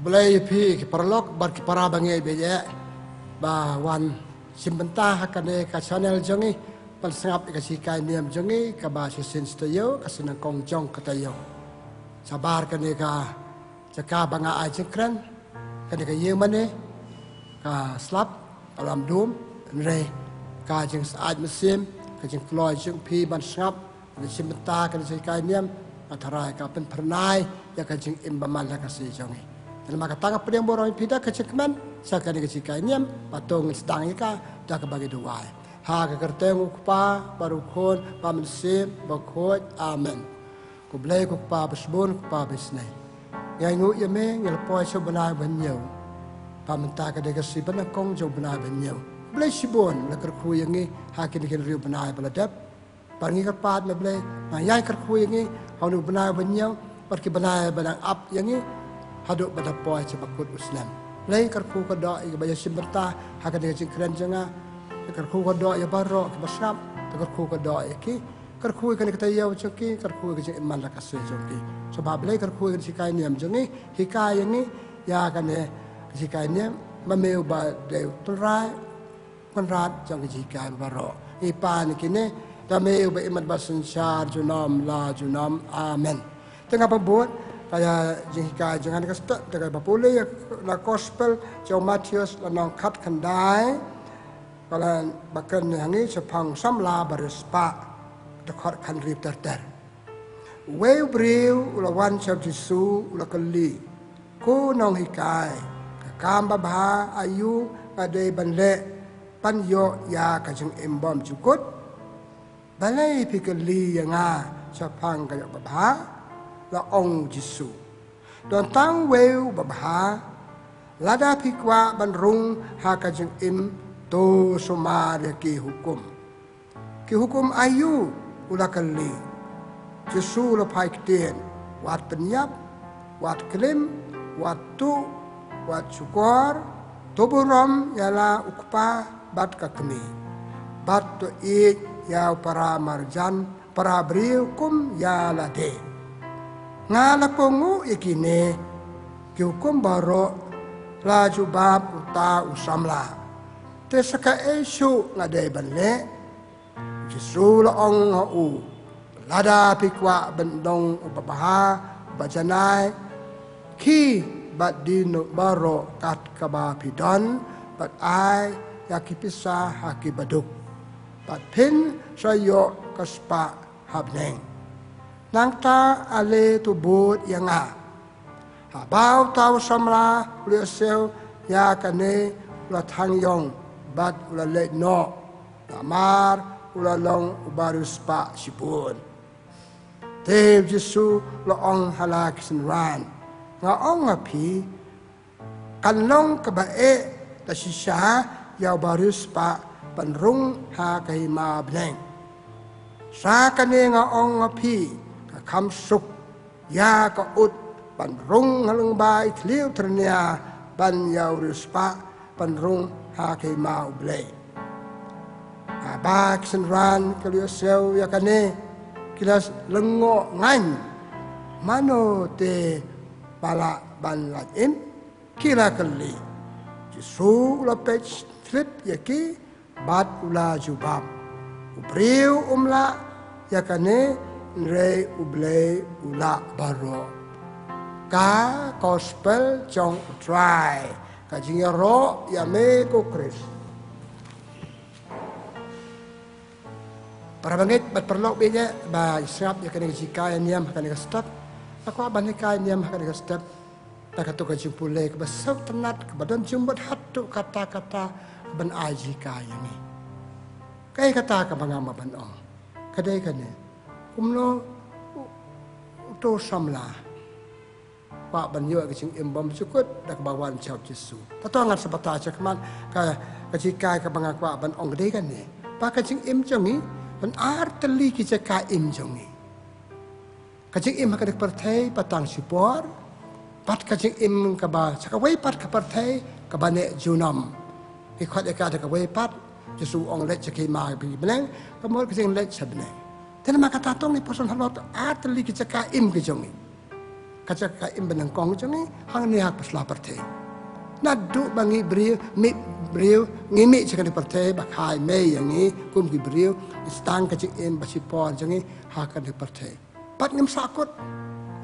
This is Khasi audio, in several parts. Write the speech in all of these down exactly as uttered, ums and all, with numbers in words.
Khublei ïa phi ki paralok bad ki para bangeit bad ïa ba wan shim bynta ha kane ka channel jong ngi ban sngap ïa ka jinghikai niam jong ngi kaba shisien shi taïew, ka sien nyngkong jong ka taïew. Shabar kane ka jaka ba nga ai jingkren, kane ka ïing mane ka slap, ka lam dum, hynrei ka jingsyaid mynsiem, ka jingkloi jong phi ban sngap, ban shim bynta ka jinghikai niam, nga tharai ka pynphyrnai ïa ka jingim ba man la ka sngi jong ngi. Te namar kata nga pdiang burom ïa phi da ka jingkmen sha kane ka jinghikai niam, bad to ngin sdang ïa ka da kaba ngi duwai. Ha ka kyrteng U Kpa bad U Khun bad U Mynsiem Bakhuid. Amen. Khublei ko Kpa ba shibun, ko Kpa ba isynei. Ngi ainguh ïa me, ngi la poi sha u bnai ba hynñiew. Bad mynta ka dei ka sngi ba nyngkong jong u bnai ba hynñiew. Khublei shibun, la kyrkhu ïa ngi ha kine ki hynriew bnai ba la dep. Bad ngi kyrpad, me Blei, nang ïai kyrkhu ïa ngi ha une u bnai ba hynñiew bad ki bnai ba dang ap ïa ngi, haduh ba da poi sha ba kut u snem. Blei, kyrkhu ka doh ïa kiba ïashim bynta ha kane ka jingkren jong nga. Kyrkhu ka doh ïa baroh kiba sngap. Kyrkhu ka doh ïa ki. Kyrkhu ïa kane ka taïew jong ki, kyrkhu ïa ka jingim man la ka sngi jong ki. Sngewbha Blei, kyrkhu ïa kane ka jinghikai niam jong ngi, hikai ïa ngi ïa kane ka jinghikai niam, ma me uba dei u Trai, Kynrad jong ka jinghikai baroh. Ngi pan ïa kine da me uba im bad synshar junom la junom. Amen. Te nga pynbud ka jinghikai jong nga kane ka step, te kaba pule ïa na Gospel jong u Mathaios, lynnong khatkhyndai, ka la ba kren ha ngi shaphang u samla ba riewspah, dkhot khathynriew ter ter. Uwei u briew u la wan sha u Jisu, u la kylli, "Ko nonghikai, ka kam babha aïu nga dei ban leh ban ïoh ïa ka jingim bymjukut?" "Balei phi kylli ïa nga shaphang ka ïoh babha?" la ong u Jisu. "Don tang uwei u babha. Lada phi kwah ban rung ha ka jingim, to sumar ïa ki hukum." "Ki hukum aïu?" u la kylli. Jisu u la phai ktien, "Wat pynïap, wat klim, wat tuh, wat shukor, to burom ïa la u kpa bad ka kmie, bad to ïeit ïa u para marjan, para briew kum ïa lade." "Nga la kohnguh ïa kine ki hukum baroh," la jubab uta u samla. "Te sa kaei shuh nga dei ban leh?" U Jisu u la ong ha u, "Lada phi kwah ban long u babha, ba janai, khie bad die baroh kat kaba phi don, bad ai ïa ki pisa ha ki baduk, bad phin sa ïoh ka spah ha bneng. Nangta ale to bud ïa nga." Haba uta u samla u la ïohsngew ïa kane, u la thang ïong bad u la leit noh, namar u la long u bariewspah shibun. Te u Jisu u la ong ha la ki synran, "Nga ong ha phi, kan long kaba eh da shisha ïa u bariewspah ban rung ha ka hima bneng. Sa kane nga ong ha phi, ka kham suk ïa ka ut ban rung ha lyngba i thliew tyrnia ban ïa u riewspah ban rung ha ka hima U Blei." Haba ki synran ki la ïohsngew ïa kane, ki la lyngngoh ngaiñ, "Mano te ba lah ban lait im?" ki la kylli. U Jisu u la peit slip ïa ki bad u la jubab, "U briew um lah ïa kane, hynrei U Blei u lah baroh." Ka Gospel jong U Trai. Ka jingïaroh ïa me ko Khrist. Para bangeit bad paralok bad ïa ba sngap ïa kane ka jinghikai niam ha kane ka step. Nga kwah ban hikai niam ha kane ka step da kato ka jingpule kaba sngewtynnat, kaba don jingmut haduh katta katta, ban ai jinghikai ïa ngi. Kaei kata kaba nga kwah ban ong? Ka dei kane. Kumno u, uto u samla kwah ban ïoh ka jingim bymjukut da kaba wan sha u Jisu. Te to ngan sa batai shakhmat, ka, ka jinghikai kaba nga kwah ban ong ka dei kane. Ba ka jingim jong ngi don ar tylli ki jaka im jong ngi. Ka jingim ha kane ka pyrthei ba tang shipor, bad ka jingim kaba sha kawei pat ka pyrthei kaba neh junom. Ngi khot ïa ka da kawei pat, Jisu u ong leit sha ka hima bneng, ka mut ka jingleit sha bneng. Te namar kata to ngi pyrshang halor ar tylli ki jaka im ki jong ngi. Ka jaka im banyngkong jong ngi hangne ha ka sla pyrthei. Naduh ba ngi briew, mih briew, ngi mih sha kane ka pyrthei ba kha i mei ïa ngi kum ki briew, ngi sdang ka jingim ba shipor jong ngi ha kane ka pyrthei. Bad ngim sah kut,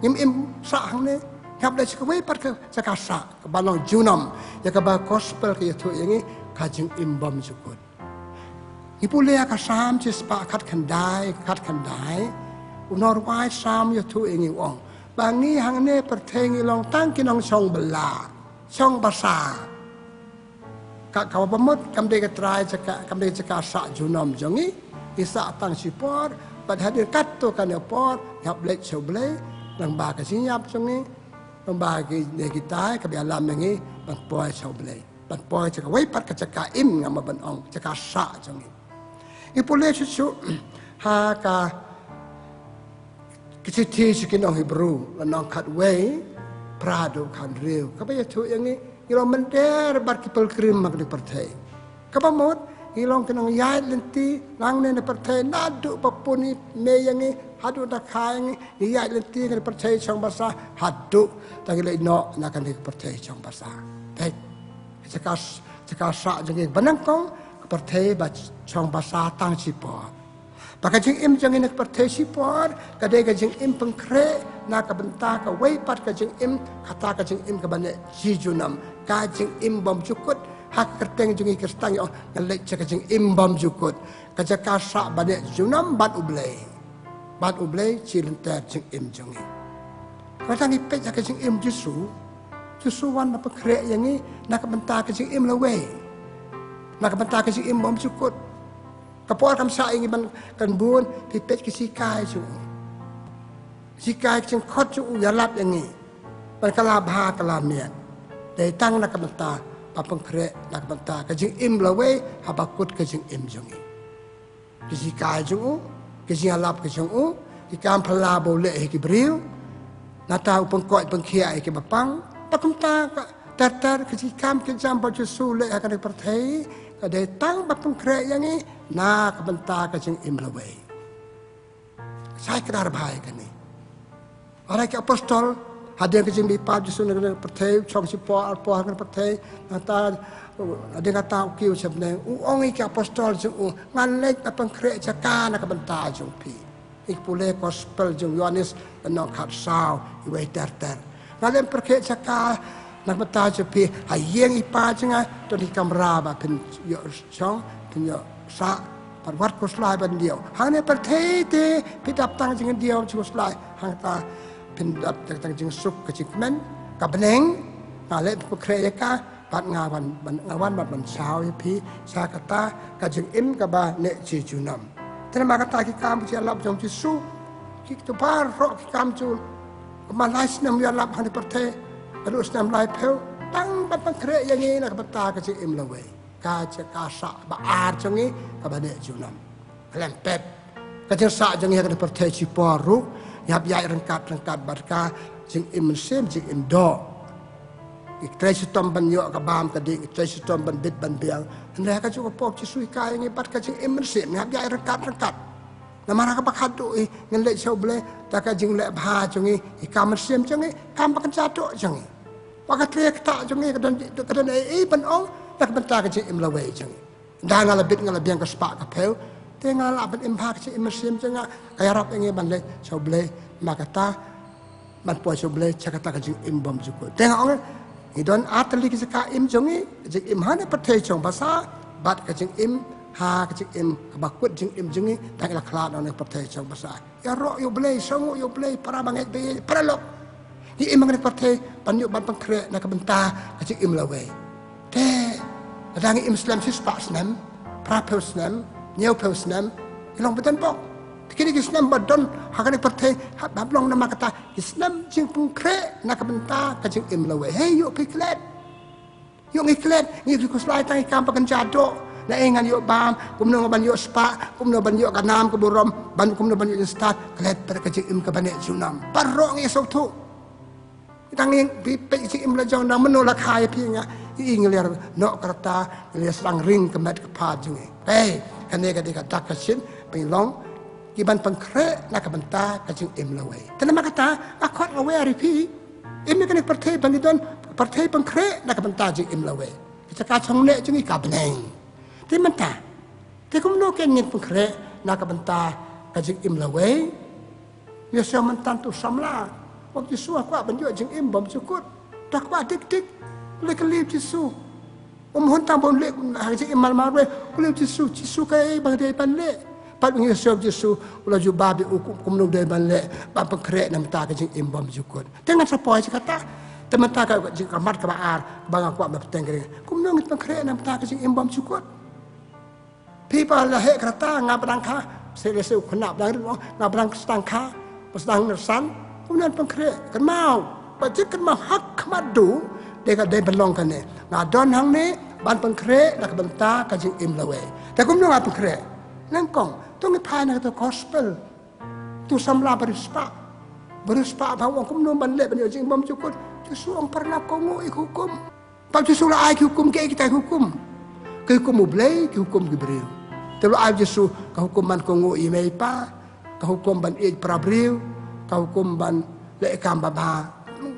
ngim im sah hangne, ngi hap leit sha kawei pat ka jaka sah, kaba long junom, ïa kaba gospel ka ïathuh ïa ngi, ka jingim bymjukut. Ngi pule ïa ka Salm shispah khatkhyndai, khatkhyndai. U nongrwai Salm u ïathuh ïa ngi, u ong ba ngi hangne pyrthei ngi long tang ki nongshong bylla, shong basa. Ka, kaba mut kam dei ka trai jaka, kam dei jaka sah junom jong ngi. Ngi sah tang shipor, bad hadien katto katne por ngi hap leit sha U Blei, lyngba ka jingïap jong ngi, lyngba kine kitai kiba ïalam ïa ngi ban poi sha U Blei, ban poi sha kawei pat ka jaka im, nga mut ban ong jaka sah jong ngi. Ngi pule shuh shuh ha ka, ka shithi sha ki nong Hebru, lynnong khatwei, phra haduh khathynriew, kaba ïathuh ïa ngi, ngi long mynder bad ki pilgrim ha kane ka pyrthei. Kaba mut ngi long ki nongïaid lynti nangne na pyrthei, naduh ba pun i mei ïa ngi haduh ba kha ïa ngi, ngi ïaid lynti ha kane ka pyrthei shong basa haduh ba ngi leit noh na kane ka pyrthei shong basa. Peit, ka jaka, jaka sah jong ngi banyngkong, ka pyrthei ba shong basa tang shipor. Ba ka jingim jong ngi na ka pyrthei shipor ka dei ka jingim pynkhreh na ka bynta kawei pat ka jingim, kata ka jingim kaba neh shi junom, ka jingim bymjukut. Ha ka kyrteng jong ngi Khristan ngi ong ngan leit sha ka jingim bymjukut. Ka jaka sah ba neh junom bad U Blei, bad U Blei shi lynter jingim jong ngi. Kata ngi peit ha ka jingim Jisu, Jisu wan ban pynkhreh ïa ngi na ka bynta ka jingim lawei, na ka bynta ka jingim bymjukut. Ka por kam shah ïa ngi ban kan bun, phi peit ki sikai jong u, sikai ka jingkhot jong u ïalap ïa ngi ban kylla bha kylla miat. Dei tang na ka bynta ba pynkhreh na ka bynta ka jingim lawei ha bakut ka jingim jong ngi. Ki sikai jong u, ki jingïalap ki jong u, ki kam phylla ba u leh ïa ki briew, nangta u pynkhiah pynkhiah ïa kiba pang. Bad kumta ka ter ter ki jingkam ki jam ba Jisu u leh ha kane ka pyrthei, ka dei tang ba pynkhreh ïa ngi na ka bynta ka jingim lawei. Shai kdar bha ïa kane. Hynrei ki apostol, hadien ka jingbipat Jisu na kane ka pyrthei, shong shipor arpor ha kane ka pyrthei, nangta hadien kata u kiew sha bneng, u ong ïa ki apostol jong u, ngan leit ban pynkhreh jaka na ka bynta jong phi. Ngi pule gospel jong u Ïoannis, lynnong khatsaw, iwei ter ter. Ngan leit pynkhreh jaka na ka bynta jong phi ha ïing i Pa jong nga, don ki kamra ba phin ïoh shong, phin ïoh sah, bad wat khuslai ban diaw. Hangne pyrthei te phi dap tang jingdiaw jingkhuslai, hangta phin dap tang jingsuk ka jingkmen. Ka bneng nga leit pynkhreh ïa ka, bad nga wan, ban, nga wan bad ban shaw ïa phi sha kata ka jingim kaba neh shi junom. Te namar kata ki kam ki jingïalap jong Jisu, kito baroh ki kam jong u, kumba lai snem u ïalap ha kane ka pyrthei, haduh snem laiphew, tang ban pynkhreh ïa ngi na ka bynta ka jingim lawei. Ka jaka sah ba ar jong ngi kaba neh junom. Khlem pep, ka jingsah jong ngi ha kane ka pyrthei shipor ruh ngi hap ïaid ryngkat ryngkat bad ka jingim mynsiem, jingim doh. Ngi trei shitom ban ïoh ka bam ka dih, ngi trei shitom ban bit ban biang. Hynrei ha kajuh ka por Jisu u hikai ïa ngi bad ka jingim mynsiem, ngi hap ïaid ryngkat ryngkat. Namar ha kaba khatduh hi ngin leit sha U Blei, da ka jingleh bha jong ngi, ki kam mynsiem jong ngi, kam bakynja doh jong ngi, ba ka trei ka ktah jong ngi, ka don, ka don ei ei ban ong na ka bynta ka jingim lawei jong ngi. Ynda nga la bit, nga la biang ka spah ka phew, te nga lah ban im bha ka jingim mynsiem jong nga, ka ïarap ïa ngi ban leit sha U Blei. Namar kata, ban poi sha U Blei sha kata ka jingim bymjukut. Te nga ong, ngi don ar tylli ki jaka im jong ngi, ka jingim ha kane ka pyrthei shong basa, bad ka jingim ha ka jingim kaba kut jingim jong ngi tang ïa la khlad na kane ka pyrthei shong basa. Ïaroh ïa U Blei, sngewnguh ïa U Blei, para bangeit baieit, paralok. Ngi im ha kane ka pyrthei ban ïoh ban pynkhreh na ka bynta ka jingim lawei. Te lada ngi im slem shispah snem, phraphew snem, hynñiewphew snem, ngi long ba don bok. Te kine ki snem ba don ha kane ka pyrthei hap, hap long namar kata ki snem jingpynkhreh na ka bynta ka jingim lawei. Hei, ïoh phi klet, ïoh ngi klet, ngi khuslai tang ki kam bakynja doh. Naei ngan ïoh bam, kumno nga ban ïoh spah, kumno ban ïoh ka nam ka burom, ban, kumno ban ïoh jingstad. Klet bad ka jingim kaba neh junom. Baroh ngi sngewthuh. Tang ngi phi peit ka jingim la jong, na mano la kha ïa phi, nga i ngi ler noh ka rta, ngi ler sdang ring ka met ka phad jong ngi. Hei, kane ka dei ka dak ka shin ba ngi long Iban pynkhreh na ka bynta ka jingim lawei. Te namar kata, nga khot nga wer ïa phi. Im ïa kane ka pyrthei ba ngi don, pyrthei pynkhreh na ka bynta jingim lawei. Ka jaka chong neh jong ngi ka bneng. Te mynta, te kumno kein ngin pynkhreh na ka bynta ka jingim lawei? Ïa sha mynta tu samla. Ong Jisu, nga kwah ban ïoh jingim bymjukut. Te kwah dik dik. Leh ka leh Jisu. Um hun tang ban leh ha ka jingim mar mar wei. Leh Jisu, Jisu kaei ba nga dei ban leh. Pat ngi ïa sha Jisu, u la jubab ïa u kum, kumno dei ban leh ban pynkhreh na ka bynta ka jingim bymjukut. Te ngan sa poi sha kata. Te mynta ka jingkhmat kaba ar ba nga kwah ban bteng ring. Kumno ngin pynkhreh na ka bynta ka jingim bymjukut? Phi ba la heh ka rta, nga ba dang kha, se lehse u khynnah ba dang rit, nga ba dang sdang kha, ba sdang nyrsan, kumno ngin pynkhreh? Kynmaw, ba jingkynmaw ha khmat duh, dei ka dei ban long kane. Nga don hangne ban pynkhreh na ka bynta ka jingim lawei. Te kumno nga pynkhreh? Nyngkong, to ngi phai na kata gospel. Tu samla ba riewspah. Ba riewspah ba ong kumno ban leh ban ïoh jingim bymjukut. Jisu ong, paralok, kohnguh ïa ki hukum. Bad Jisu la ai ki hukum, kiei kita ki hukum? Ki hukum U Blei, ki hukum ki briew. Te la ai Jisu ka hukum ban kohnguh ïa i mei i pa, ka hukum ban ïeit para briew, ka hukum ban leh kam ba bha.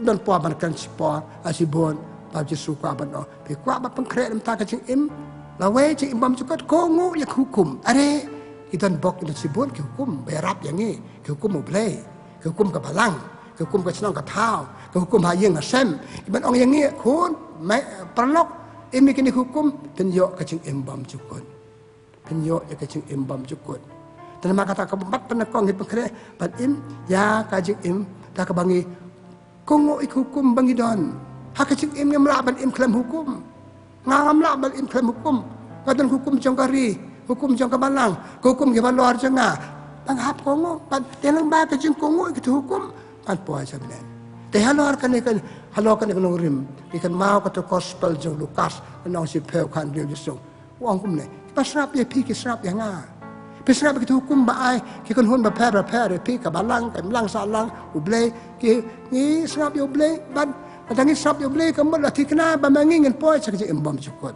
Don por ban kren shipor, ah, shibun, ba Jisu kwah ban ong, phi kwah ban pynkhreh na ka bynta ka jingim lawei, jingim bymjukut, kohnguh ïa ki hukum. Are, ki don bok, ki don shibun ki hukum ba ïarap ïa ngi, ki hukum U Blei, ki hukum ka balang, ki hukum ka shnong ka thaw, ki hukum ha ïing ha sem. Ki ban ong ïa ngi, khun, mei, paralok, im ïa kine ki hukum, phin ïoh ka jingim bymjukut. Phin ïoh ïa ka jingim bymjukut. Te namar kata kaba bad pynlong ngi pynkhreh ban im ïa ka jingim, da kaba ngi kohnguh ïa ki hukum ba ngi don. Ha ka jingim ngim lah ban im khlem hukum. Nga ngam lah ban im khlem hukum. Nga don hukum jong ka ri, hukum jong ka balang, ka hukum ki halor jong nga. Ba nga hap kohnguh, ban te lang ba ka jingkohnguh ïa ki hukum, ban poi sha bneng. Te halor kane ka, halor kane ka nongrim, ngi kynmaw kata gospel jong Lukas, lynnong shiphew, khat hynriew, Jisu u ong kumne, kiba sngap ïa phi ki sngap ïa nga. Phi sngap ïa kita ki hukum ba ai ki kynhun bapher bapher, ïa phi ka balang, ka imlang sahlang, U Blei, ki, ngi sngap ïa U Blei, bad lada ngi sngap ïa U Blei, ka mut la thikna ba ma ngi ngin poi sha ka jingim bymjukut.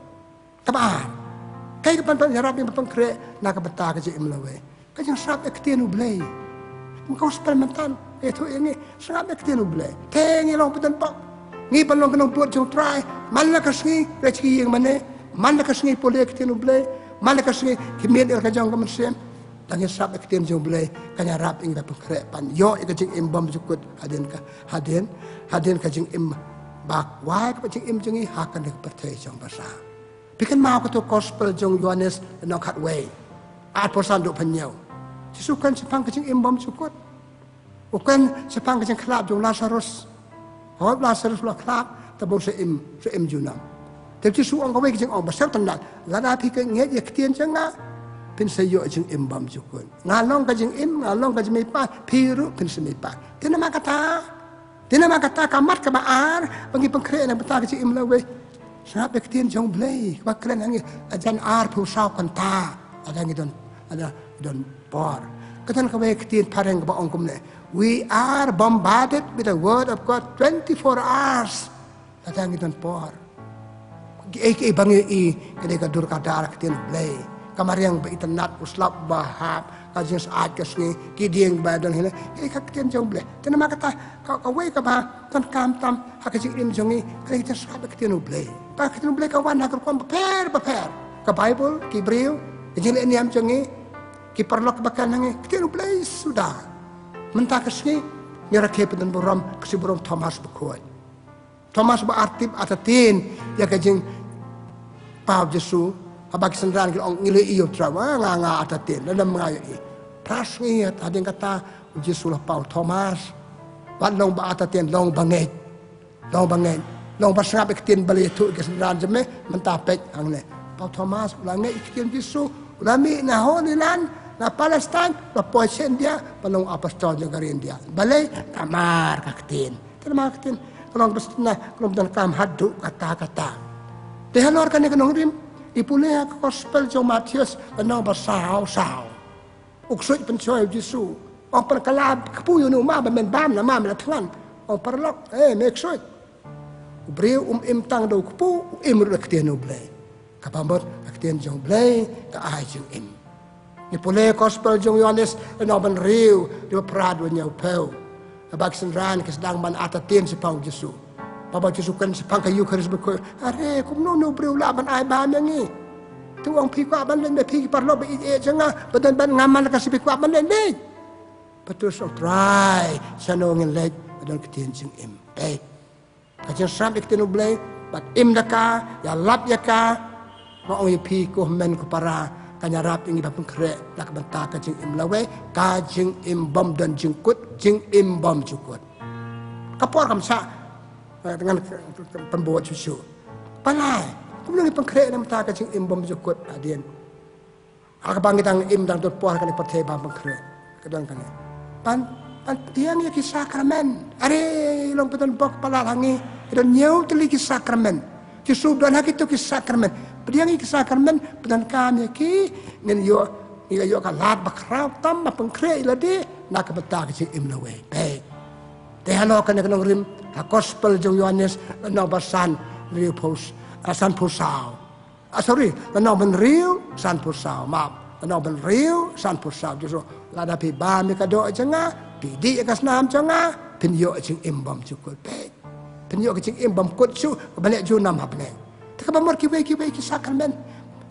Kaba ar, kaei kaban ïarap ïa ngi ban pynkhreh na ka bynta ka jingim lawei? Ka jingsngap ïa ka ktien U Blei. Ka gospel mynta ka ïathuh ïa ngi, sngap ïa ka ktien U Blei. Te ngi long pyndonkam, ngi ban long ki nongbud jong U Trai man la ka sngi, leit sha ki ïing mane, man la ka sngi pule ïa ka ktien U Blei, man la ka sngi ki miet ïa ka jong ka mynsiem. Tang ngi sngap ïa ka ktien jong U Blei, kan ïarap ïa ngi ban pynkhreh, ban ïoh ïa ka jingim bymjukut hadien ka, hadien, hadien ka jingim ba kwai, ka jingim jong ngi ha kane ka pyrthei jong ba sah. Phi kynmaw kata ka gospel jong u Ïoannis, lynnong khatwei, arphew san haduh phew hynñiew. Jisu u kren shaphang ka jingim bymjukut. U kren shaphang ka jingkhlad jong u Lasarus. Hooid, u Lasarus u la khlad, te ba u sa im, sa im junom. Te Jisu u ong kawei ka jingong ba sngewtynnat, lada phi ngeit ïa ka ktien jong nga, phin sa ïoh jingim bymjukut. Nga long ka jingim, nga long ka jingmihpat, phi ruh phin sa mihpat. Te namar kata, te namar kata ka mat kaba ar ba ngi pynkhreh na ka bynta ka jingim lawei, sngap ïa ka ktien jong U Blei kaba kren ha ngi, ha Jan arphew saw kynta. Lada ngi don, lada ngi don por, ka don kawei ka ktien phareng kaba ong kumne, "We are bombarded with the word of God twenty-four hours." Lada ngi don por, kiei kiei ba ngi ïohi, ka dei ka dur ka dar ka ktien U Blei. Ka mariang ba itynnat, u slap ba hap, ka jingsyaid ka sngi, ki dieng ba don hi na, ka dei ka ktien jong U Blei. Te namar kata, ka, kawei kaba donkam tam ha ka jingim jong ngi, ka dei ka jingsngap ïa ka ktien U Blei. Ba ka ktien U Blei ka wan ha ki rukom bapher bapher. Ka Baibl, ki briew, ka jingleh niam jong ngi, ki paralok ba kren ha ngi, ka ktien U Blei suda. Mynta ka sngi ngi rakhe pyndonburom ka sngi burom Thomas Bakhuid. Thomas ba artip artatien ïa ka jingpaw Jisu. Haba ki synran ki ong, "Ngi la ïohi ïa U Trai." "Nga, nga artatien, lada ma nga ïohi." Phra sngi hadien kata, U Jisu u la paw Thomas. Wat long ba artatien, long ba ngeit. Long ba ngeit. Long ba sngap ïa ka ktien ba la ïathuh ïa ki synran jong me, mynta peit hangne. Paw Thomas u la ngeit ïa ka ktien Jisu, u la mih na Holy Land, na Palestine, u la poi sha India, ba long apostol jong ka ri India. Balei? Namar ka ktien. Te namar ka ktien ka long ba sngewtynnat, ka long ba donkam haduh katta katta. Te halor kane ka nongrim, ngi pule ha ka gospel jong u Mathaios, lynnong ba saw saw. U ksuid pynshoi ïa U Jisu. Ong, pynkylla kpu ïa une u ma ba men bam, namar me la thngan. Ong, paralok, eh, me ksuid. U briew um im tang da u kpu, u im ruh da ka ktien U Blei. Kaba mut ka ktien jong U Blei ka ai jingim. Ngi pule gospel jong Ïoannis, nong ban riew, dei ba phra dei ba ñiew phew. Ba ki synran ki sdang ban artatien shaphang Jisu. Ba ba Jisu kren shaphang ka Eukharist ba khuid. Are, kumno une u briew lah ban ai bam ïa ngi? Te u ong phi kwah ban leit, ba phi ki paralok ba ïeit jong nga, ba don bad nga man la ka sngi phi kwah ban leit, leit. Petrus u ong Trai, shano ngin leit, ba don ka ktien jingim. Peit. Ka jingsngap ïa ka ktien U Blei, bad im da ka, ïalap ïa ka. Nga ong ïa phi ko hynmen ko para, kan ïarap ïa ngi ban pynkhreh na ka bynta ka jingim lawei, ka jingim bym don jingkut, jingim bymjukut. Ka por kam shah, eh, ngan pynbud shuh shuh. Balei? Kumno ngin pynkhreh na ka bynta ka jingim bymjukut hadien. Ha kaba ngi dang im dang don por ha kane ka pyrthei ba pynkhreh. Ka don kane. Ban, ban pdiang ïa ki sakramen. Are, long ba don bok palat ha ngi. Don ñiew tylli ki sakramen. Jisu don ha kito ki sakramen. Pdiang ïa ki sakramen, pyndonkam ïa ki, ngin ïoh, ngin ïoh ka lad bakhraw tam ba pynkhreh ïa lade na ka bynta ka jingim lawei. Peit. Te halor kane ka nongrim, ha gospel jong Ïoannis, lynnong ba san, hynriew phew, ah, san phew saw. Ah, sorry, lynnong ba hynriew, san phew saw, map. Lynnong ba hynriew, san phew saw. Jisu, lada phi bam ïa ka doh jong nga, phi dih ïa ka snam jong nga, phin ïoh jingim bymjukut. Peit. Phin ïoh ka jingim bymkut shuh, kaba leh junom ha bneng. Te kaba mut kiwei kiwei ki sakramen.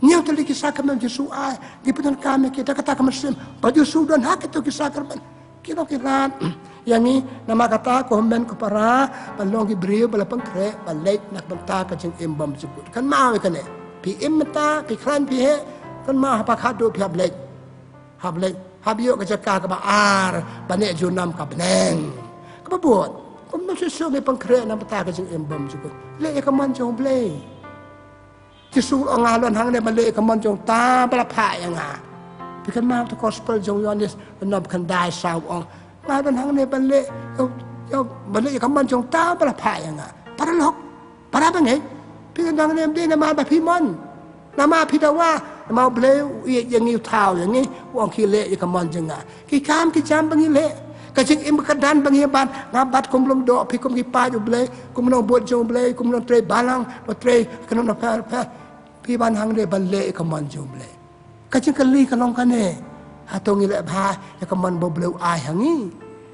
Ñiew tylli ki sakramen Jisu ai, ngi pyndonkam ïa ki da kata ka mynsiem ba Jisu don ha kito ki sakramen. Ki long ki lad ïa ngi, namar kata ko hynmen ko para, ban long ki briew ba la pynkhreh, ban leit na ka bynta ka jingim bymjukut. Kynmaw ïa kane. Phi im mynta, phi khlaiñ phi heh, kynmaw haba khatduh phi hap leit. Hap leit, hap ïoh ka jaka kaba ar, ban leh junom ka bneng. Kaba bud, kumno shisha ngi pynkhreh na ka bynta ka jingim bymjukut. Leh ïa ka mon jong U Blei. Jisu u ong nga don hangne ban leh ïa ka mon jong uta ba la phah ïa nga. Phi kynmaw ha ka gospel jong Ïoannis, lynnong ba khyndai saw u ong. Nga don hangne ban leh, ïa, ïa, ban leh ïa ka mon jong uta ba la phah ïa nga. Paralok, para bangeit, phi don hangne ym dei namar ba phi mon. Namar phi dawa, namar U Blei u ïeit ïa ngi, u thaw ïa ngi, u ong khie leh ïa ka mon jong nga. Ki kam ki jam ba ngi leh. Ka jingim ka don ba ngi bat, nga bat kum u lyngdoh, phi kum ki paid U Blei, kum u nongbud jong U Blei, kum u nongtrei balang, nongtrei kynhun bapher bapher. Phi wan hangne ban leh ïa ka mon jong U Blei. Ka jingkylli ka long kane. Hato ngi leh bha ïa ka mon ba U Blei u ai ha ngi?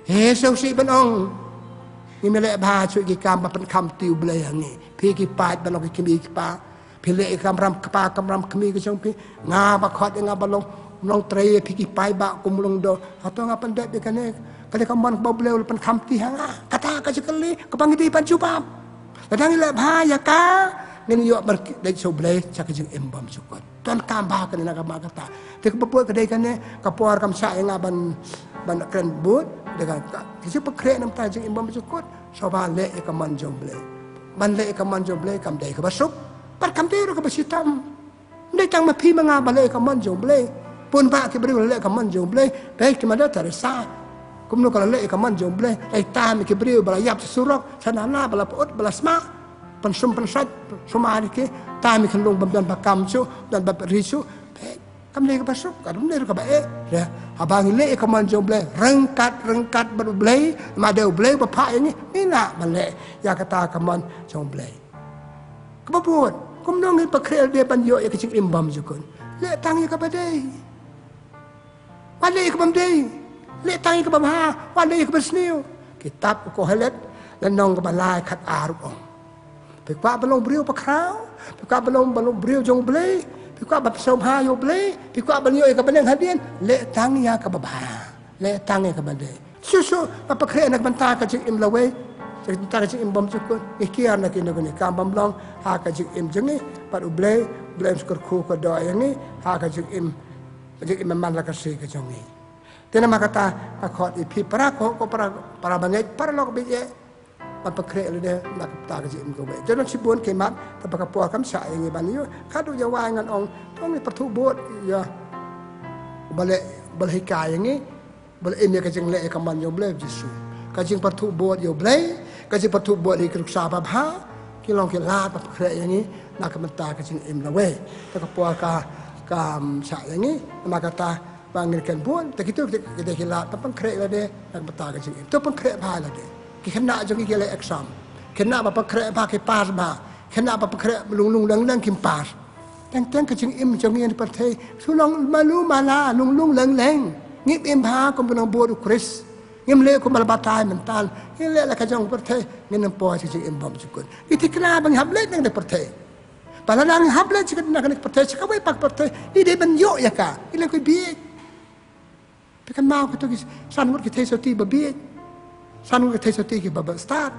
He sngewsih ban ong. Ngim leh bha shuh ïa ki kam ba pynkham kti U Blei ha ngi. Phi ki paid ba long ki kmie ki kpa. Phi leh ïa ka kamram kpa kamram kmie ka jong phi. Nga ba khot ïa nga ba long nongtrei, phi ki paidbah kum u lyngdoh. Hato nga pyndep ïa kane, kane ka mon kaba U Blei u la pynkham kti ha nga? Kata ka jingkylli kaba ngi dei ban jubab. Lada ngi leh bha ïa ka, ngin ïoh ban leit sha U Blei sha ka jingim bymjukut. Donkam bha kane na ka bynta kata. Te kaba bud ka dei kane, ka por kam shah ïa nga ban, ban kren bud, dei ka, ka, ka jingpynkhreh na ka bynta jingim bymjukut. Shuwa ba leh ïa ka mon jong U Blei. Ban leh ïa ka mon jong U Blei kam dei kaba suk, bad kam dei ruh kaba shitom. Ym dei tang ma phi ma nga ba leh ïa ka mon jong U Blei. Bun bah ki briew la leh ïa ka mon jong U Blei. Peit ki Mother Teresa. Kumno ka la leh ïa ka mon jong U Blei. Ei, tam ïa ki briew ba la ïap sha surok, sha nala, ba la pyut, ba la sma. Pynsum pynsait, sumar ïa ki. Tam ïa ki khunlung bym don ba kam shuh, don ba ri shuh. Peit. Kam dei kaba suk, kam dei ruh kaba eh. Haba ngi leh ïa ka mon jong U Blei, ryngkat ryngkat bad U Blei, namar dei U Blei ba phah ïa ngi, ngi lah ban leh ïa kata ka mon jong U Blei. Kaba bud, kumno ngin pynkhreh lade ban ïoh ïa ka jingim bymjukut? Leh tang ïa kaba dei. Wat leh ïa kaba ym dei. Leh tang ïa kaba bha, wat leh ïa kaba sniew. Kitab u Kohelet, lynnong kaba lai khatar u ong. Phi kwah ban long briew bakhraw, phi kwah ban long, ban long briew jong U Blei, phi kwah ban sngewbha ïa U Blei, phi kwah ban ïoh ïa ka bneng hadien, leh tang ïa kaba bha, leh tang ïa kaba dei. Shuh shuh, ba pynkhreh na ka bynta ka jingim lawei, na ka bynta ka jingim bymjukut, ngi kiar na kine kine ki kam bym long ha ka jingim jong ngi bad U Blei, U Blei un sa kyrkhu kyrdoh ïa ngi ha ka jingim, ka jingim man la ka sngi ka jong ngi. Te namar kata nga khot ïa phi para, ko, ko para, para bangeit, paralok ba ïeit, ban pynkhreh lade na ka bynta ka jingim kawei. Te don shibun ki mat, te ba ka por kam shah ïa ngi ban ïoh. Ka dei ïa wai ngan ong, to ngi pyrthuh bud ïa ba leh, ba leh hikai ïa ngi, ba leh im ïa ka jingleh ïa ka mon jong U Blei Jisu. Ka jingpyrthuh bud ïa U Blei, ka jingpyrthuh bud ïa ki nuksa babha, ki long ki lad ba pynkhreh ïa ngi na ka bynta ka jingim lawei. Te ka por ka, kam shah ïa ngi, namar kata ba ngin kren bun, te kito ki dei ki lad ba pynkhreh lade na ka bynta ka jingim. To pynkhreh bha lade. Ki khynnah jong ngi ki leh exam. Khynnah ba pynkhreh bha ki pass bha. Khynnah ba pynkhreh lung lung leng leng kim pass. Teng teng ka jingim jong ngi ha pyrthei shu long malu mala, lung lung leng leng. Ngim im bha kum ki nongbud u Khrist. Ngim leh kum ba la batai mynta. Ngim leh la ka jong pyrthei. Ngin ym poi sha ka jingim bymjukut. Ngi thikna ba ngi hap leit na ka pyrthei. Ba lada ngi hap leit sha ka pyrthei, sha kawei pat ka pyrthei, ngi dei ban ïoh ïa ka. Ngi leh ka bieit. Phi kynmaw kato ki san ngut ki theisotti ba bieit. San ngut ki theisotti kiba bad stad.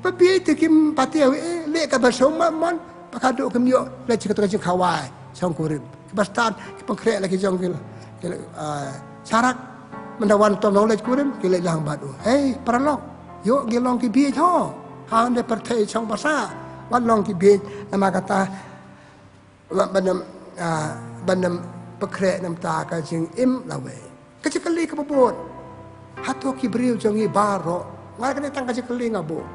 Ba bieit te kim pat ïoh, eh, leh kaba sngewmam mon. Ba ka dei kim ïoh leit sha kato ka jingkhawai shong kurim. Kiba stad ki pynkhreh la ki jong ki, ki, ah, sharak. Mynta wan tom long leit kurim, ki leit lang bad u. Hei paralok, ïoh ngi long ki bieit ho. Ha kane ka pyrthei shong basa. Wan long ki bieit, namar kata ban ym, ah, ban ym pynkhreh na ka bynta ka jingim lawei. Ka jingkylli kaba bud. Hato ki briew jong ngi baroh, nga kane tang ka jingkylli nga buh,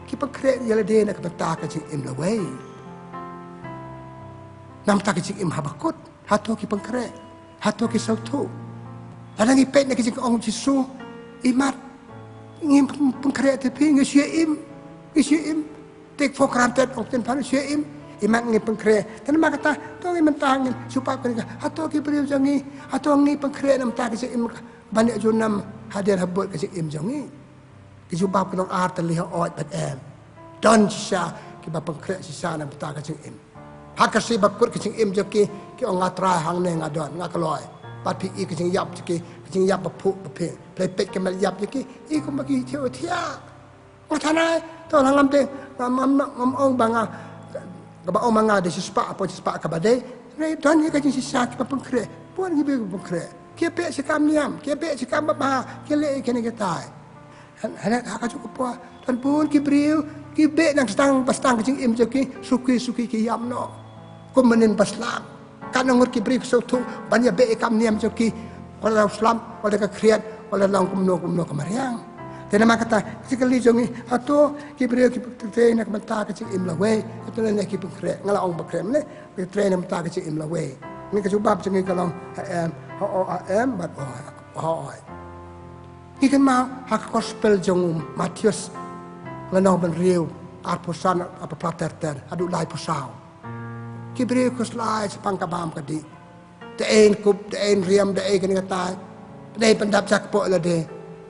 ki pynkhreh ïa lade na ka bynta ka jingim lawei? Na ka bynta ka jingim haba kut, hato ki pynkhreh? Hato ki sngewthuh? Lada ngi peit na ka jingong Jisu, imat, ngi pynkhreh te phi, ngi shu im, ngi shu im. Take for granted, ong ktien phareng, shu im, imat ngi pynkhreh. Te namar kata, to ngi mynta ngin shu pap kane ka, hato ki briew jong ngi, hato ngi pynkhreh na ka bynta ka jingim ban ïa junom hadien habud ka jingim jong ngi. Ki jubab ki long ar tylli, hooid bad em. Don shisha kiba pynkhreh shisha na ka bynta ka jingim. Ha ka sngi ba kut ka jingim jong ki, ki ong nga trai hangne nga don, nga kloi. Bad phi i ka jingïap jong ki, ka jingïap ba phuh ba phieng. Phi peit ka met ïap jong ki, i kumba ki thiah thiah. Nga thanai, to la ngam te, ngam, ngam, ngam ong ba nga, kaba ong ma nga dei shispah, hapoh shispah kaba dei. Hynrei don hi ka jingshisha kiba pynkhreh, bun ki briew kiba pynkhreh. Ki beh shi kam niam, ki beh shi kam babha, ki leh ïa kine kitai. Han, han, ha kajuh ka por, don bun ki briew, ki beh nang sdang, ba sdang ka jingim jong ki, suki, suki ki ïap noh. Kum mynnin ba slap. Katno ngut ki briew ki sngewthuh ban ïa beh ïa ka kam niam jong ki, wat la u slap, wat la ka khriat, wat la long kumno kumno ka mariang. Te namar kata, ka jingkylli jong ngi, hato ki briew ki trei na ka bynta ka jingim lawei, hato lane ki pynkhreh, nga la ong ba khreh, ne, ki trei na ka bynta ka jingim lawei. Ngi, ka jubab jong ngi ka long, ha em, ha o, ha em, bad o, ha o. Ngi kynmaw ha ka gospel jong u Mathaios, lynnong ba hynriew, arphew san, arphew phra ter ter haduh laiphew saw. Ki briew khuslai shaphang ka bam ka dih. Da ei kup, da ei riam, da ei kane katai. Da ei pyndap jakpoh lade.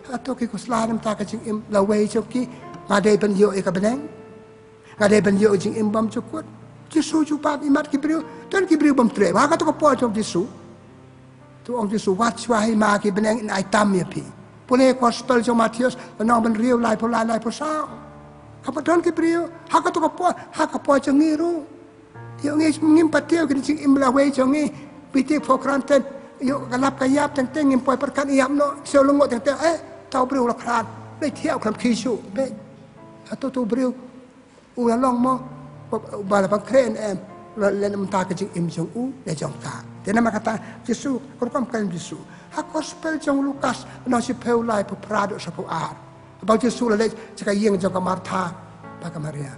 Hato ki khuslai na ka bynta ka jingim lawei jong ki? Nga dei ban ïoh ïa ka bneng? Nga dei ban ïoh jingim bymjukut? Jisu jubab, imat ki briew, don ki briew bym trei. Ha kato ka por jong Jisu, to ong Jisu, wat shuwa hi ma ki bneng, yn ai tam ïa phi. Pule gospel jong Mathaios, lynnong ba hynriew, laiphew lai, laiphew saw. Haba don ki briew ha kato ka por, ha ka por jong ngi ruh. Ïoh ngi ngim pat tip ïa ka jingim lawei jong ngi. We take for granted. Ïoh ka lap ka ïap teng teng, ngim poi pyrkhat, ïap noh, shu lyngngoh teng teng, eh, uta u briew u la khlad. Leit thiah u khlem khie shuh. Beh. Hato uta u briew u la long mo ba, ba la pynkhreh ne em? La leh na ka bynta ka jingim jong u ne jong ka. Te namar kata Jisu, ka rukom ka jong Jisu. Ha gospel jong Lukas, lynnong shiphew, laiphew phra haduh saphew ar. Haba u Jisu u la leit sha ka ïing jong ka Martha bad ka Maria.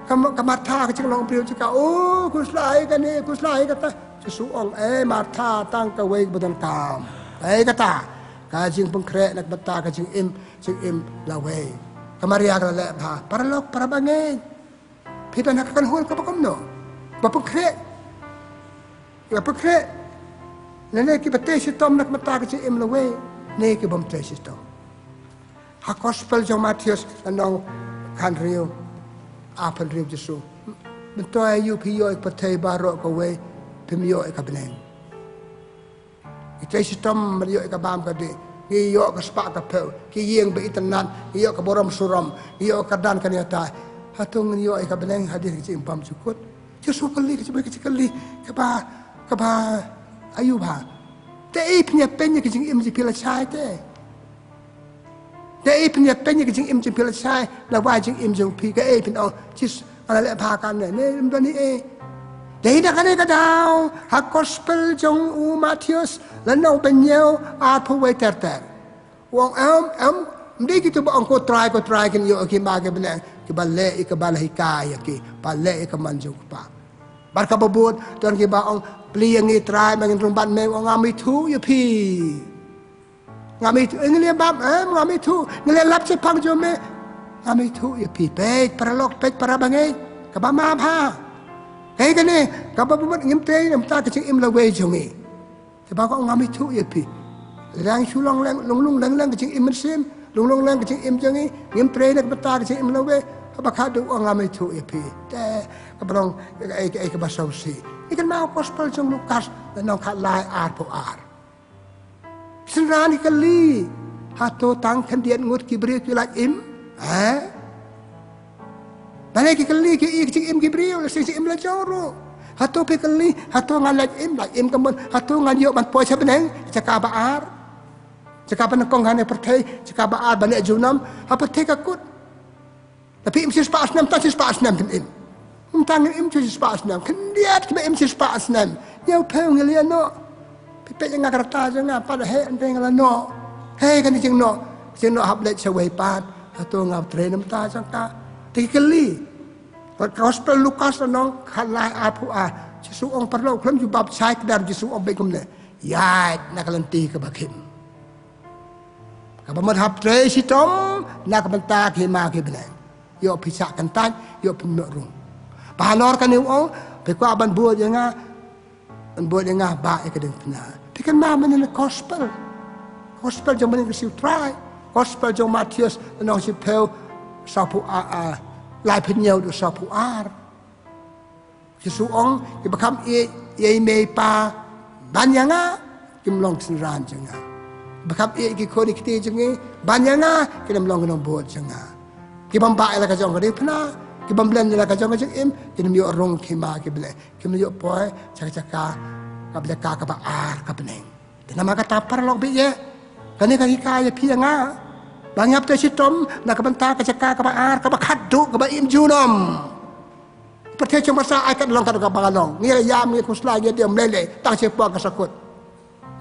Ka, ka Martha ka jinglong briew jong ka, oh, khuslai kane, khuslai kata. Jisu ong, eh Martha, tang kawei kaba donkam. Kaei kata? Ka jingpynkhreh na ka bynta ka jingim, jingim lawei. Ka Maria ka la leh bha. Paralok, para bangeit, phi don ha ka kynhun kaba kumno? Ba pynkhreh, ba pynkhreh. Lane kiba tei shitom na ka bynta ka jingim lawei, ne ki bym tei shitom? Ha gospel jong Mathaios, lynnong khathynriew, arphew hynriew, Jisu, myntoi aïu phi ïoh ïa ka pyrthei baroh kawei, phim ïoh ïa ka bneng? Ngi tei shitom ban ïoh ïa ka bam ka dih. Ngi ïoh ka spah ka phew, ki ïing ba itynnad, ngi ïoh ka burom surom, ngi ïoh ka kyrdan kane katai. Hato ngin ïoh ïa ka bneng hadien ka jingim bymjukut? Jisu kylli, ka jingkylli kaba, kaba aïu bha. Da ei phin ïa pyn ïa ka jingim jong phi lashai te? Da ei phin ïa pyn ïa ka jingim jong phi lashai, la wai jingim jong phi? Kaei phin ong, Jisu, nga la leh bha kane, ne, ym don ei ei. Dei na kane ka daw ha gospel jong u Mathaios, lynnong ba hynñiew, arphew wei ter ter. U ong, em, em, ym dei kito ba ong ko Trai, ko Trai kin ïoh ïa ka bneng, kiba leh ïa kaba la hikai ïa ki, ba leh ïa ka mon jong u Kpa. Bad kaba bud, don kiba ong, plie ïa ngi Trai ba ngin rung bad me. U ong, ngam ithuh ïa phi. Ngam ithuh, eh, ngi la bam, eh, ngam ithuh, ngi la lap shaphang jong me. Ngam ithuh ïa phi. Peit paralok, peit para bangeit, kaba ma bha. Kaei kane, kaba bun ngim trei namar ka jingim lawei jong ngi. Te ba ka ong ngam ithuh ïa phi. Leng shu long leng, long long leng leng ka jingim mynsiem, long long leng ka jingim jong ngi, ngim trei na ka bynta ka jingim lawei, haba khadduh ong ngam ithuh ïa phi. Te kaba long, kaei, kaei kaba sngewsih. Ngi kynmaw gospel jong Lukas, lynnong khatlai arphew ar. Synran ki kylli, hato tang khyndiat ngut ki briew ki la im? Ha? Balei ki kylli ki ïa ka jingim ki briew, la shisha im la jong ruh. Hato phi kylli, hato ngan leit im, leit im ka mut, hato ngan ïoh ban poi sha bneng, jaka ba ar. Jaka ba nyngkong ha kane pyrthei, jaka ba ar ba leh junom, ha pyrthei ka kut. Te phi im shispah snem, tang shispah snem phin im. Ym tang im shispah snem, khyndiat phi im shispah snem. Ñiewphew ngi leh noh. Phi peit ïa nga ka rta jong nga pat heh, hynrei nga la noh. Hei kane jingnoh, jingnoh hap leit shawei pat. Hato nga trei namar jong ka. Te ki kylli. Gospel Lukas lynnong khatlai arphew ar. Jisu ong paralok, khlem ju baptise kdar, Jisu ong beit kumne. Ïaid na ka lynti kaba khim. Kaba mut hap trei shitom na ka bynta ki hima ki bneng. Ïoh phi shah kyntait, ïoh phi mih rung. Ba halor kane u ong, phi kwah ban bud ïa nga, ban bud ïa nga, bah ïa ka diengphna. Phi kynmaw mynne na gospel. Gospel jong mynne ka siew trai. Gospel jong Mathaios, lynnong shiphew, sawphew ar, ar, laiphew hynñiew haduh sawphew ar. Jisu ong, kiba kham ïeit ïa i mei i pa ban ïa nga, kim long ki synran jong nga. Kiba kham ïeit ïa ki khun ki kti jong ngi ban ïa nga, kin ym long ki nongbud jong nga. Ki bym bah ïa la ka jong ka diengphna, ki bym len ïa la ka jong ka jingim, kin ym ïoh rung ki hima ki bneng, kin ym ïoh poi sha ka jaka, ka jaka kaba ar ka bneng. Te namar kata paralok, bad ïa kane ka hikai ïa phi ïa nga ba ngi hap trei shitom na ka bynta ka jaka kaba ar, kaba khadduh, kaba im junom. Pyrthei jong pyrshah ai kat long kat kaba long. Ngi ïam, ngi khuslai, ngi dieng, ym lei lei, tang shipor ka sahkut.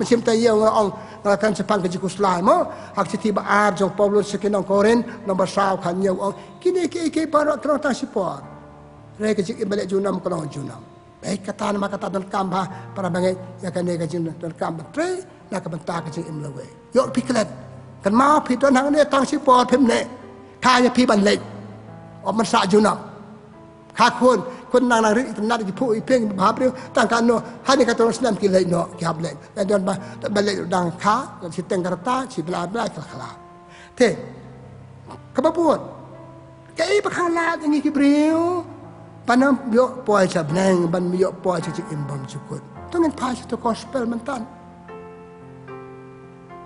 Mynsiem te ïa nga ong, nga la kren shaphang ka jingkhuslai mo. Ha ka shithi ba ar jong u Paulus sha ki nong Korinth, lynnong ba saw, khathynñiew, ong, kine kiei kiei baroh ki long tang shipor. Hynrei ka jingim ba leh junom ka long junom. Bad kata namar kata donkam ba para bangeit ïa kane ka jingdonkam ban trei na ka bynta ka jingim lawei. Ïoh phi klet. Kynmaw phi don hangne tang shipor phim neh. Kha ïa phi ban leit. Ym ban shah junom. Kha khun, khun nang nang ri itynnad, ki phuh i ping, ba ha briew tang katno, ha kane ka tnat snem ki leit noh, ki hap leit. Ngi don ba, ba leit dang kha, shiteng ka rta, shi bnai bnai khlakla. Te kaba bud, kaei ba khanglad ïa ngi ki briew ban ym ïoh poi sha bneng, ban ym ïoh poi sha jingim bymjukut? To ngin phai sha uto u gospel mynta.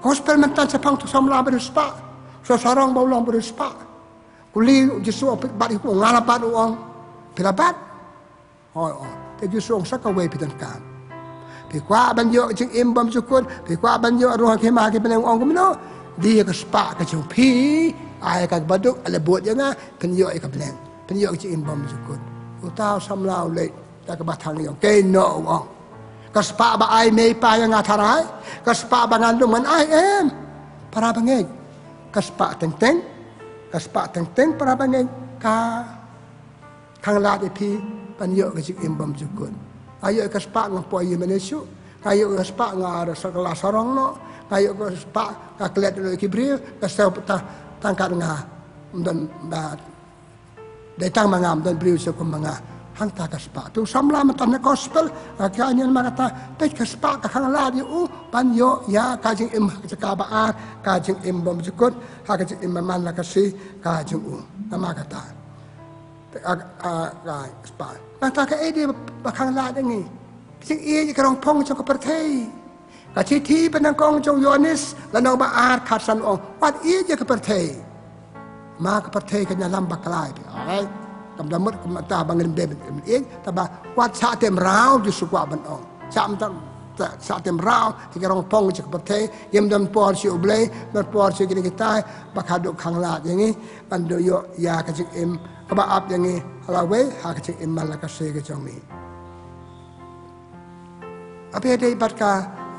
Gospel mynta shaphang uto u samla ba riewspah, uto u sarong ba u long ba riewspah. Kylli u Jisu, phi bat ïa u? Nga la bat, u ong. Phi la bat? Hooid, ong. Te u Jisu u ong, sa kawei phi donkam. Phi kwah ban ïoh ka jingim bymjukut, phi kwah ban ïoh rung ha ki hima ki bneng, u ong kumno? Die ïa ka spah ka jong phi, ai ïa ka kaba duk, ale bud ïa nga, phin ïoh ïa ka bneng, phin ïoh ka jingim bymjukut. Uta u samla u leit da kaba thang ïong. Keiñ noh, u ong. Ka spah ba ai mei pa ïa nga tharai, ka spah ba ngan lum ngan ai em? Para bangeit, ka spah teng teng, ka spah teng teng para bangeit ka khanglad ïa phi ban ïoh ka jingim bymjukut. Nga ïoh ïa ka spah nga poi ïing mane shuh. Nga ïoh ïa ka spah nga la sarong noh. Nga ïoh ïa ka spah nga klet noh ïa ki briew, nga sngewbha tang kat nga. Ym don ba dei tang ma nga, ym don briew shuh kum ma nga. Hangta ka spah. Uto u samla mynta na gospel, nga kynmaw namar kata, peit ka spah ka khanglad ïa u ban ïoh ïa ka jingim ha ka jaka ba ar, ka jingim bymjukut, ha ka jingim man la ka sngi ka jong u. Namar kata. Te, a, a, a, spah. Nangta kaei de ba khanglad ïa ngi? Ka jingïeit ïa ka rong phong jong ka pyrthei. Ka shithi ba nyngkong jong u Ïoannis, lynnong ba ar, khatsan, ong, wat ïeit ïa ka pyrthei. Ma ka pyrthei kan ïalam bakla ïa phi. Ai, kam da mut kumta ba ngin beh ban ïeit, tangba wat shah teh mraw, Jisu kwah ban ong. Shah, shah teh mraw ïa ka rong phong jong ka pyrthei. Ngim don por sha U Blei, don por sha kine kitai ba ka duk khanglad ïa ngi ban ïoh ïa ka jingim kaba ap ïa ngi ha lawei, ha ka jingim man la ka sngi ka jong ngi. Haba ïadei bad ka,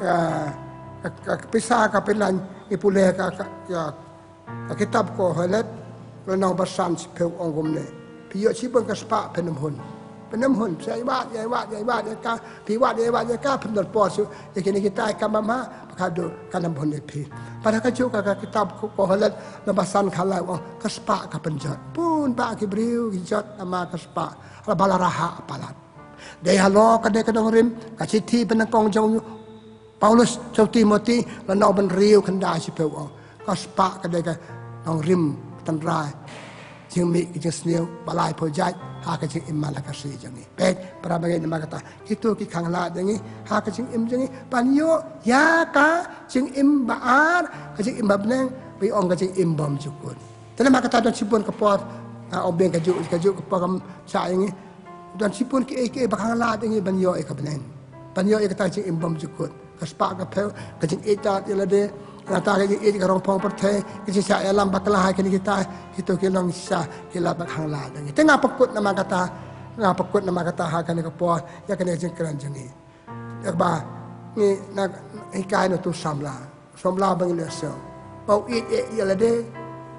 ka, ka, ka pisa ka pynlait, ngi pule ka, ka, ka, ka kitab Kohelet, lynnong ba san, shiphew, ong kumne: Phi ïoh shibun ka spah, phin ym hun. Phin ym hun. Phi ïa wad, ïa wad, ïa wad ïa ka, phi wad, ïa wad ïa ka, phim don por shuh ïa kine kitai, kam bha, ba ka duk kan ym hun ïa phi. Bad ha kajuh ka, ka kitab Ko-, Kohelet lynnong ba san, khatlai, ong, ka spah ka pynjot. Bun bah ki briew ki jot namar ka spah. Haba la rhah palat. Dei halor ka dei ka nongrim, ka shithi ba nyngkong jong u Paulus sha u Timothy, lynnong ba hynriew khyndai shiphew u ong, ka spah ka dei ka nongrim ka tynrai jingmih ka jingsniew ba laiphew jait ha ka jingim man la ka sngi jong ngi. Peit, para bangeit, namar kata kito ki khanglad jong ngi ha ka jingim jong ngi ban ïoh ïa ka jingim ba ar, ka jingim ba bneng, ba ong ka jingim bymjukut. Te namar kata don shibun ka por, ah, ong biang kajuh kajuh ka por kam shah ïa ngi. Don shibun kiei kiei ba khanglad ïa ngi ban ïoh ïa ka bneng, ban ïoh ïa kata ka jingim bymjukut. Ka spah ka phew, ka jingïeit ïa lade, nangta ka jingïeit ka rong phong pyrthei, ka jingshah ïalam bakla ha kine kita, kito ki long shisha ki lad ba khanglad ïa ngi. Te nga pynkut namar kata, nga pynkut namar kata ha kane ka por ïa kane ka jingkren jong ngi. Ïa kaba ngi na hikai na uto u samla, samla ba ngi leh shuh, ba u ïeit ïa lade,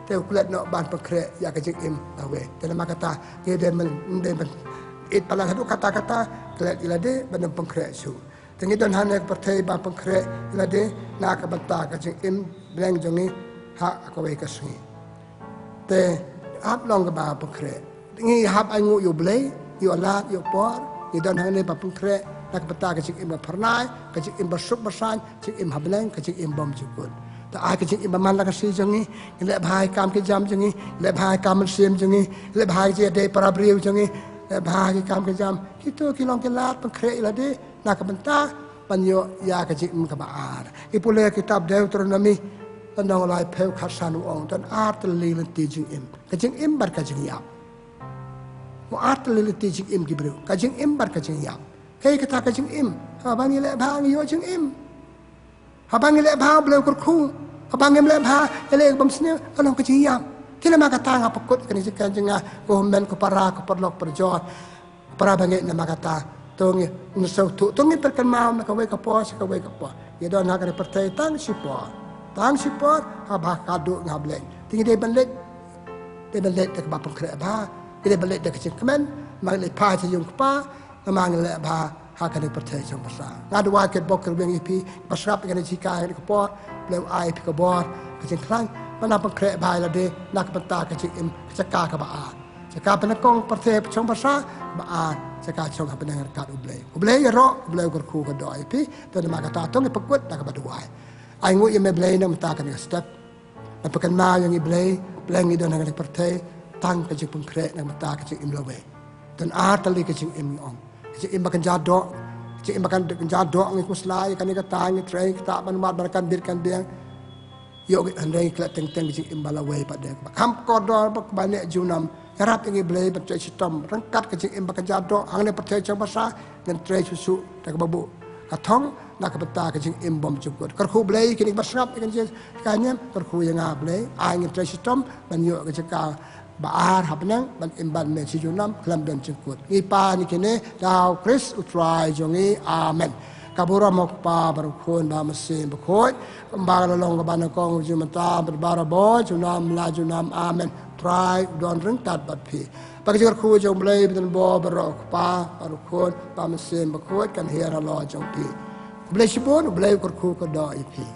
te u klet noh ban pynkhreh ïa ka jingim lawei. Te namar kata ngi dei ban, dei ban ïeit palat haduh katta katta, klet ïa lade ban ym pynkhreh shuh. Te ngi don hangne ha ka pyrthei ban pynkhreh ïa lade na ka bynta ka jingim bneng jong ngi ha kawei ka sngi. Te hap long kaba pynkhreh. Ngi hap ainguh ïa U Blei, ïa u lad, ïa u por. Ngi don hangne ban pynkhreh na ka bynta ka jingim ba phyrnai, ka jingim ba suk ba saiñ, jingim ha bneng, ka jingim bymjukut. Te ai ka jingim ba man la ka sngi jong ngi, ngi leh bha ïa ki kam ki jam jong ngi, leh bha ïa ki kam mynsiem jong ngi, leh bha ïa ki jingïadei para briew jong ngi, leh bha ïa ki kam ki jam. Kito ki long ki lad pynkhreh ïa lade na ka bynta ban ïoh ïa ka jingim kaba ar. Ngi pule kitab Deuteronomi, lynnong laiphew, khatsan u ong, don ar tylli lynti jingim. Ka jingim bad ka jingïap. Mo, ar tylli lynti jingim ki briew. Ka jingim bad ka jingïap. Kaei kata ka jingim? Haba ngi leh bha ngi ïoh jingim. Haba ngi leh bha, U Blei u kyrkhu. Haba ngim leh bha, ngi leh kaba ym sniew, ka long ka jingïap. Te namar kata nga pynkut kane ka jingkren jong nga, ko hynmen ko para, ko paralok parajor, para bangeit, namar kata to ngin sngewthuh, to ngin pynkynmaw na kawei ka por sha kawei ka por. Ngi don ha kane ka pyrthei tang shipor, tang shipor, haba khadduh ngi hap leit. Te ngi dei ban leit, dei ban leit da kaba pynkhreh bha, ngi dei ban leit da ka jingkmen, ma ngi leit phai sha ïing u Kpa, namar ngi leh bha ha kane ka pyrthei jong pyrsa. Nga duwai, ko Bok Kyrweng, ïa phi ba sngap ïa kane ka jingkren ha kane ka por, U Blei u ai ïa phi ka bor, ka jingkhlaiñ, ban nang pynkhreh bha ïa lade na ka bynta ka jingim, ka jaka kaba ar. Jaka ba nyngkong pyrthei shong pyrsa, ba ar jaka shong ha bneng ryngkat U Blei. U Blei ïaroh, U Blei u kyrkhu kyrdoh ïa phi. Te namar kata to ngi pynkut da kaba duwai. Ainguh ïa me Blei na ka bynta kane ka step. Nang pynkynmaw ïa ngi Blei, Blei, ngi don ha kane ka pyrthei tang ka jingpynkhreh na ka bynta ka jingim lawei. Don ar tylli ka jingim, ngi ong. Ka jingim ba kynja doh, ka jingim ba kynja doh, ngi khuslai ïa kane kata, ngi trei, kata ban wad, ban kan bit kan biang. Ïoh ngi hynrei ngi klet teng teng ka jingim ba lawei pat de, ba kham kordor, ba, ba neh junom. Ïarap ïa ngi Blei ban trei shitom ryngkat ka jingim ba kynja doh hangne ha pyrthei shong pyrsa, ngin trei shuh shuh da kaba buh ka thong na ka bynta ka jingim bymjukut. Kyrkhu Blei, kine kiba sngap ïa kane ka jingkren, kyrkhu ïa nga Blei, ai ngin trei shitom ban ïoh ka jaka ba ar ha bneng, ban im bad me shi junom khlem don jingkut. Ngi pan ïa kine da U Khrist U Trai jong ngi. Amen. Ka burom U Kpa bad U Khun bad U Mynsiem Bakhuid, kumba ka la long kaba nyngkong, ruh mynta bad barabor, junom la junom. Amen. Trai u don ryngkat bad phi. Bad ka jingkyrkhu jong U Blei ba donbor baroh, U Kpa bad U Khun bad U Mynsiem Bakhuid, kan hiar halor jong phi. U Blei shibun, U Blei u kyrkhu kyrdoh ïa phi.